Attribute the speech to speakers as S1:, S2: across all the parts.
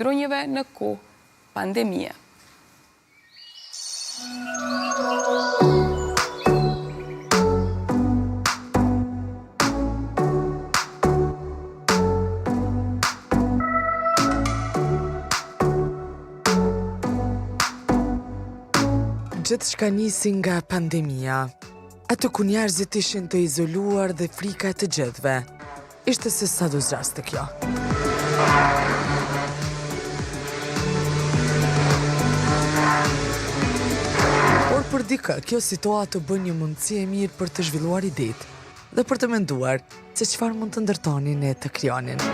S1: Drunjëve në kohë pandemie.
S2: Gjithçka nisi nga pandemia. Aty ku njerëzit ishin të izoluar dhe frika e të gjithëve. Ishte se sa do zgjaste kjo. Por për dikë, kjo situatë u bë një mundësi e mirë për të zhvilluar idetë dhe për të menduar se çfarë mund të ndërtonin e të krijonin.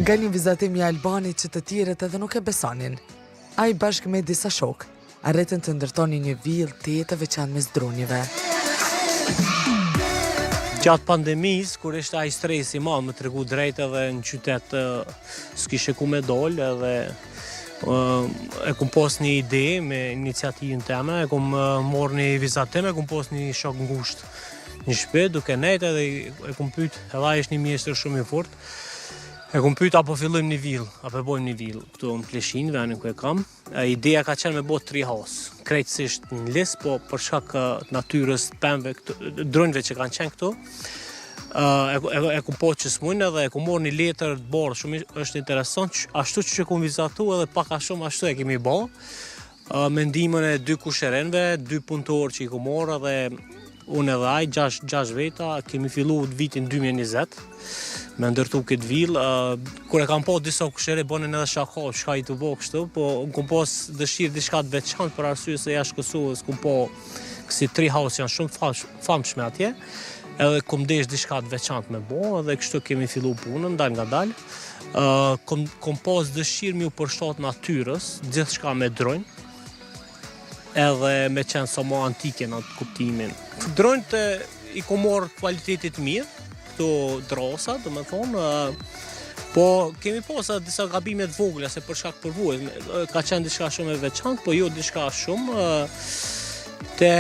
S2: Nga një vizatim i Albanit që të tjerët edhe nuk e besonin, ai bashkë me disa shokë, arritën të ndërtonin një vilë tejet të veçantë mes drunjëve.
S3: Gjatë pandemisë, kur ishte ai stresi i madh, me tregu drejt edhe në qytet s'kishe ku me dol edhe e kum pos një ide me iniciativën teme, e kum marrë një vizatim, e kum pos një shok ngusht në shpi, duke nejt edhe e kum pyt, edhe ai është një mjeshtër shumë i fort, e kum pyt a po fillojmë një vilë, a po bojmë një vilë këtu në Pleshinë, venin ku e kam. Ideja ka qenë me bo tree house, krejtësisht në lis, po për shkak të natyrës, të pemëve, drunjve që kanë qenë këtu, e, e, e kum po që s'mujnë edhe e kum marrë një letër të bardhë, shumë është interesant, që, ashtu që kum vizatu edhe pak a shumë ashtu e kemi bo, me ndihmën e dy kushërinve, dy punëtorë që i kum marrë edhe Unë edhe ai, 6, veta, kemi fillu vitin 2020 me ndërtu këtë vilë. Kur e kam po disa kushëri bënin edhe shaka, çka je tu bo kështu, po unë kum pos dëshirë diçka të veçantë për arsye se jashtë Kosovës kum po kësi tree house janë shumë famshme atje, edhe kum desh diçka të veçantë me bo, edhe kështu kemi fillu punën, dal nga dal. Uh, kum, kum pos dëshirë me ju përshtat natyrës, gjithçka me drunj, edhe me qenë sa më antike në atë kuptimin. Drunjtë i kom marrë kualitetit mirë, këto drasa, do me thonë, po kemi pas edhe disa gabime të vogla, se për shkak përvojës, ka qenë diçka shumë e veçantë, po jo diçka shumë, te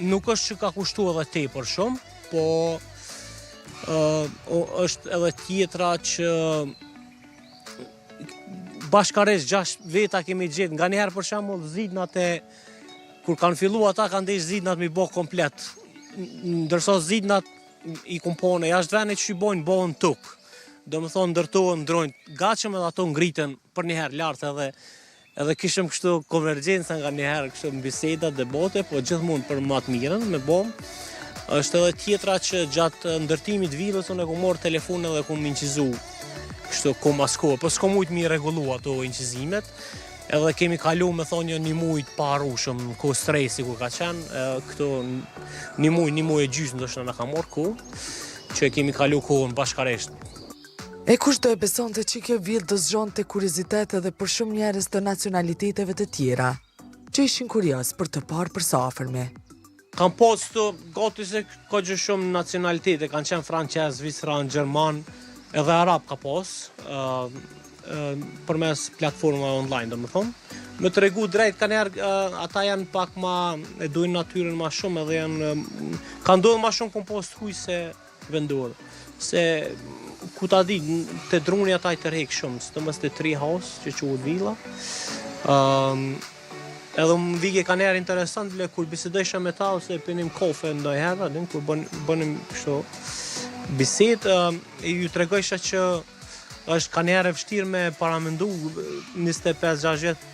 S3: nuk është që ka kushtu edhe tepër shumë, po është edhe tjetra që Bashkarisht 6 veta kemi gjetë, nganjëherë për shembull zidnat e kur kanë fillu ata kanë desh zidnat mi bo komplet. Ndërsa zidnat i kum pa unë jashtë venit që i bojnë bohen tuk. Domethonë ndërtohen drunjt gatshëm edhe ato ngriten përnjëherë lart edhe Edhe kishim kështu konvergjenca nganjëherë kështu në biseda, debate, po gjithmonë për më të mirën me bo. Është edhe tjetra që gjatë ndërtimit vilës unë e kum marrë telefonin edhe kum incizu kështu kohë mas kohe, po s'kom mujt mi rregullu ato incizimet. Edhe kemi kalu me thonë një muj të paharrushëm në kohë stresi kur ka qenë, këto një muj, një muj e gjysë ndoshta na ka marrë kohë, që e kemi kalu kohën bashkarisht.
S2: E kush do e besonte që kjo vilë do zgjonte kuriozitet edhe për shumë njerëz të nacionaliteteve të tjera, që ishin kurioz për të parë për së afërmi.
S3: Kam pas këtu gati se ka gjë shumë nacionalitete, kanë qenë francez, zvicran, gjerman, edhe arab ka pas, përmes platformave online, domethonë. Me tregu drejt, kanjëherë ata janë pak ma, e dojnë natyrën ma shumë edhe janë, ka ndodhë ma shumë kom pas të huj se vendor. Se ku ta di, te druni ata i tërhek shumë, sidomos te tree house që quhet villa. Ëm um, edhe më vike kanjëherë interesant bile kur bisedojsha me ta ose pinim kofe ndonjëherë, a din kur bën bënim kështu bisedë, um, ju tregojsha që është kanjëherë e vështirë me paramendu 25-6 vjet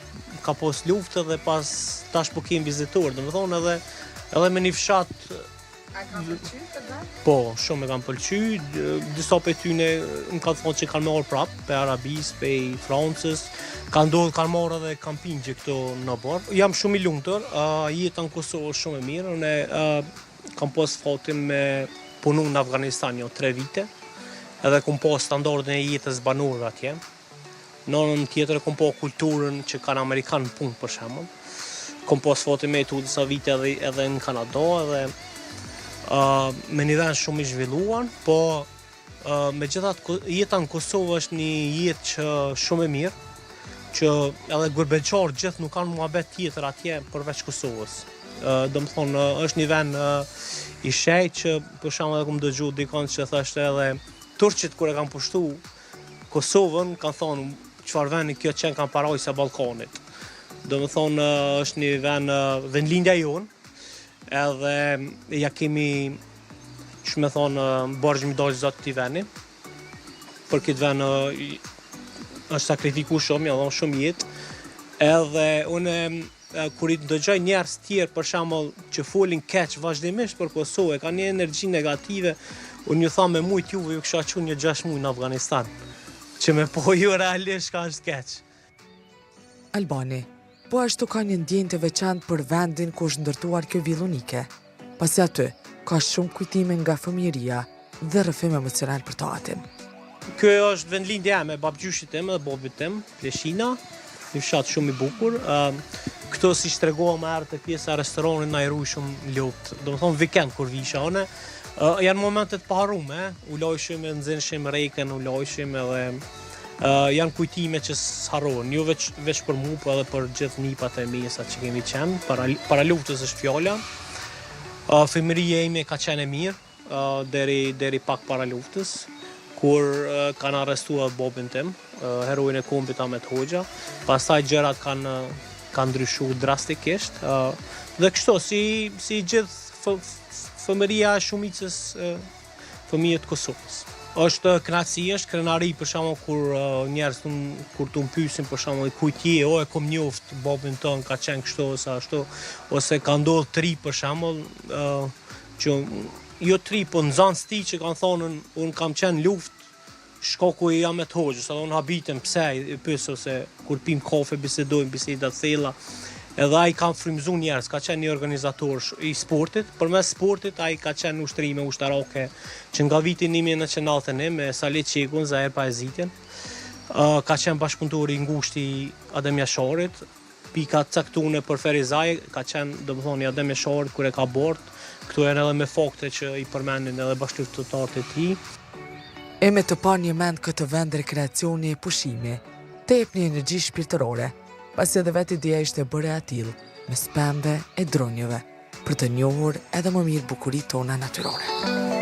S3: ka pos luftë dhe pas tash po kemi vizitor, domethonë edhe edhe me një fshat
S1: A e kanë pëlqy këtë
S3: vend? Po, shumë e kanë pëlqy. Disa prej tyne më kanë thonë që kanë me ardhë prapë, prej Arabisë, prej Francës. Ka ndodhë, kanë marrë edhe kampingje këtu në oborr. Jam shumë i lumtur, uh, jeta në Kosovë është shumë e mirë. Unë uh, kam pas fatin me punu në Afganistan jo 3 vite. Edhe kom pa standardin e jetës banorëve atje. Në anën tjetër e kom pa kulturën që kanë amerikanë në punë për shembull. Kom pas fatin me jetu disa vite edhe, edhe në Kanada edhe uh, me një vend shumë i zhvilluar, po uh, megjithatë jeta në Kosovë është një jetë që shumë e mirë, që edhe gurbetçarët gjithë nuk kanë muhabet tjetër atje përveç Kosovës. Uh, domethonë, është një vend uh, i shenjtë që për shembull edhe kom dëgju dikon që thoshte edhe turqit kur e kanë pushtu Kosovën kanë thonë çfarë vendi kjo qenka parajsa e Ballkanit. Domethonë është një vend vendlindja jonë, edhe ja kemi qysh me thonë borxh me i dalë zot këtij veni. Për këtë vend është sakrifiku shumë, janë dhonë shumë jetë. Edhe unë Kur i dëgjoj njerëz tjerë për shembull që folin keq vazhdimisht për Kosovë, e kanë një energji negative, unë ju tham me mujt juve ju kisha çu një 6 muaj në Afganistan, që me pa ju realisht çka është keq.
S2: Albani, po ashtu ka një ndjenjë të veçantë për vendin ku është ndërtuar kjo vilë unike, pasi aty ka shumë kujtime nga fëmijëria dhe rrëfim emocional për të atin.
S3: Kjo është vendlindja ime, babgjyshit tim dhe babit tim, Pleshina, një fshat shumë i bukur. Këto siç tregova më herët te pjesa e restoranit na i rujshim lopët. Domethonë vikend kur visha unë, janë momente të paharrume, u lojshim e nxinshim rekën, u lojshim edhe janë kujtime që s'harrohen, jo veç, veç për mu, po edhe për gjithë nipat e mjesat që kemi qenë, para, para luftës është fjala. Fëmijëria ime ka qenë e mirë, deri deri pak para luftës, kur kanë arrestuar babin tim, heroin e kombit Ahmet Hoxha. Pastaj gjërat kanë kanë ndryshu drastikisht dhe kështu si si gjithë fëmijëria e shumicës fëmijët të Kosovës. Është kënaqësi, është krenari për shembull kur njerëz kur të pyesin për shembull kujt je, o e kom njoft babin tënd ka qenë kështu ose ashtu, ose ka ndodhur tri për shembull, Që jo tri, po nxënës tij që kanë thonë unë kam qenë n'luftë shkaku i Ahmet Hoxhës, edhe unë habitem pse i pyes ose kur pim kafe bisedojmë biseda të thella. Edhe ai ka frymëzu njerëz, ka qenë një organizator i sportit, përmes sportit ai ka qenë në ushtrime ushtarake që nga viti 1991 me Salih Çekun, Zahir Pajezitin. Ka qenë bashkëpunëtor i ngushtë i Adem Jasharit, Pika të caktune për Ferizaj ka qenë, domethënë, i Adem Jasharit kur e ka bort, këto janë edhe me fakte që i përmendin edhe bashkëluftëtarët e tij.
S2: E me të parë njëmend këtë vend rekreacioni e pushimi, të jep një energji shpirtërore, pasi edhe vetë ideja ishte bërë e atillë, mes pemëve e drunjëve, për të njohur edhe më mirë bukuritë tona natyrore.